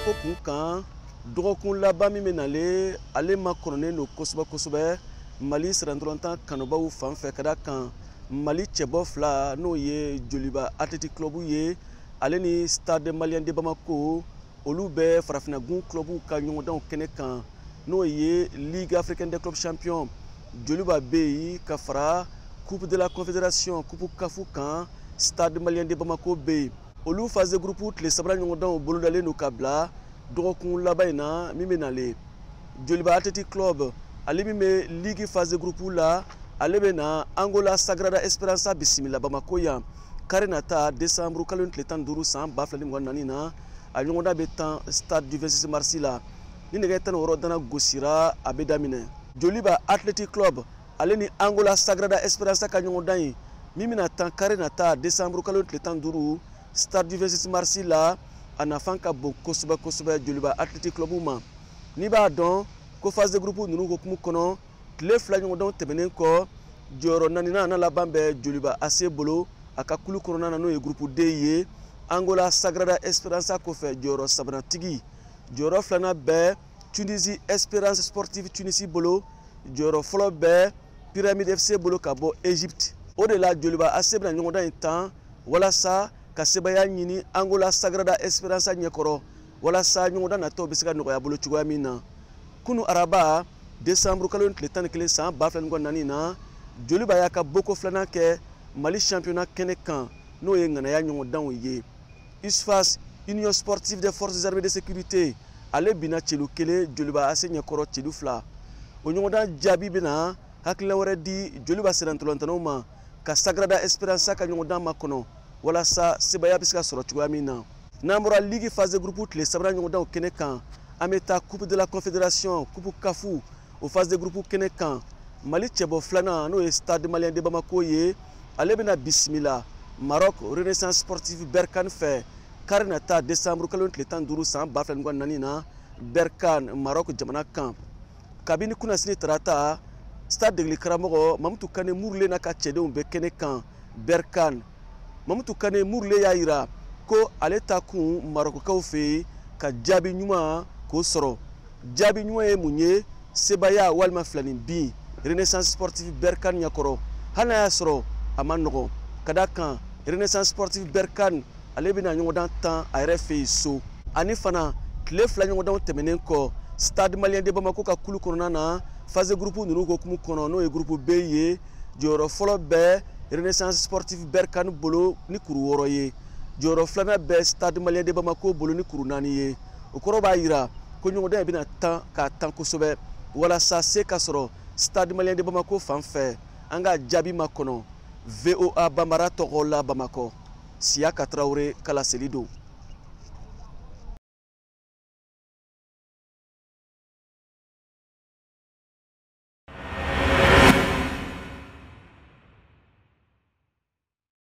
ko kun kan dɔgɔkun laban min bɛ nalen, ale makɔnɔnen don kosɛbɛ kosɛbɛ Mali sirantɔlɔntan kanubaw fan fɛ, ka da kan Mali cɛbɔ fila, n'o ye Joliba Athletic Club ye, ale ni Stade Malien de Bamako, olu bɛ farafinnagun clubw ka ɲɔgɔndanw kɛnɛ kan, n'o ye Ligue africaine des clubs champions. Joliba bɛ yen ka fara Coupe de la Confédération, Coupe CAF kan, Stade Malien de Bamako bɛ yen. Olu phase de groupe tile sabanan ɲɔgɔndanw bolodalen don ka bila dɔgɔkun laban in na min bɛ nalen. Joliba Athletic Club, ale min bɛ ligue phase de groupe la, ale bɛ na Angola Sagrada Esperança bisimila Bamako yan kari nata, décembre kalo tile 15 san 2024 na. A ɲɔgɔndan bɛ tan stade du 26 mars la. Ni nɛgɛ 16 dana gosira, a bɛ daminɛ. Joliba Athletic Club, ale ni Angola Sagrada Esperança ka ɲɔgɔndan ye min bɛna tan kari nata, décembre kalo tile 15, stade du 26 mars la, a nafa ka bon kosɛbɛ kosɛbɛ Joliba Athletic Club ma. N'i b'a dɔn ko phase de groupe ninnu hokumu kɔnɔ, tile 2 ɲɔgɔndanw tɛmɛnen kɔ, jɔyɔrɔ naaninan n'a laban bɛ Joliba AC bolo a ka kulu kɔnɔna na, n'o ye groupe D ye, Angola Sagrada Esperança kɔfɛ jɔyɔrɔ sabanantigi. Jɔyɔrɔ filanan bɛ Tunisie Esperance Sportive Tunisie bolo, jɔyɔrɔ fɔlɔ bɛ Pyramide FC bolo ka bɔ Egypte. O de la Joliba AC bɛna ɲɔgɔndan in tan walasa ka sebaaya ɲini Angola Sagrada Esperança ɲɛkɔrɔ, walasa ɲɔgɔndan natɔw bɛ se ka nɔgɔya bolo cogoya min na. Kunu araba, décembre kalo tile 11 san 2024 na, Joliba y'a ka boko filanan kɛ Mali championnat kɛnɛ kan, n'o ye ŋanaya ɲɔgɔndanw ye. USFAS, Union sportive des forces armées de sécurité, ale binna celu 1 Joliba AC ɲɛkɔrɔ, celu 2. O ɲɔgɔndan jaabi bɛna hakilina wɛrɛ di Joliba sirantɔlɔntanaw ma ka Sagrada Esperança ka ɲɔgɔndan makɔnɔ, walasa sebaaya bɛ se ka sɔrɔ cogoya min na. N'an bɔra ligue phase de groupe tile sabanan ɲɔgɔndanw kɛnɛ kan, an bɛ taa Coupe de la Confédération, Coupe CAF, o phase de groupe kɛnɛ kan. Mali cɛbɔ filanan, n'o ye Stade Malien de Bamako ye, ale bɛna bisimila Maroc Renaissance Sportive Berkane fɛ kari nata, décembre kalo tile 15 san 2024 na, Berkane, Maroc jamana kan. Kabini kunnasini tarata, stade degeli karamɔgɔ Mamutu Kane Murule n'a ka cɛdenw bɛ kɛnɛ kan Berkane. Mamutu Kane Murule y'a yira ko ale ta kun Marɔkukaw fɛ yen ka jaabi ɲuman k'o sɔrɔ. Jaabi ɲuman ye mun ye? Sebaaya walima filanin bin Renaissance Sportive Berkane ɲɛkɔrɔ, hali n'a y'a sɔrɔ a ma nɔgɔn, ka da kan Renaissance Sportive Berkane, ale bɛna ɲɔgɔndan tan a yɛrɛ fɛ yen so. Ani fana, tile 2 ɲɔgɔndanw tɛmɛnen kɔ, Stade Malien de Bamako ka kulu kɔnɔna na, phase groupe ninnu hokumu kɔnɔ, n'o ye groupe B ye, jɔyɔrɔ fɔlɔ bɛ Renaissance Sportive Berkane bolo ni kuru 6 ye, jɔyɔrɔ filanan bɛ Stade Malien de Bamako bolo ni kuru 4 ye. O kɔrɔ b'a yira ko ɲɔgɔndan in bɛna tan k'a tan kosɛbɛ walasa se ka sɔrɔ Stade Malien de Bamako fan fɛ. An ka jaabi makɔnɔ. VOA Bambara tɔgɔ la Bamakɔ, Siyaka Tarawele ka laseli don.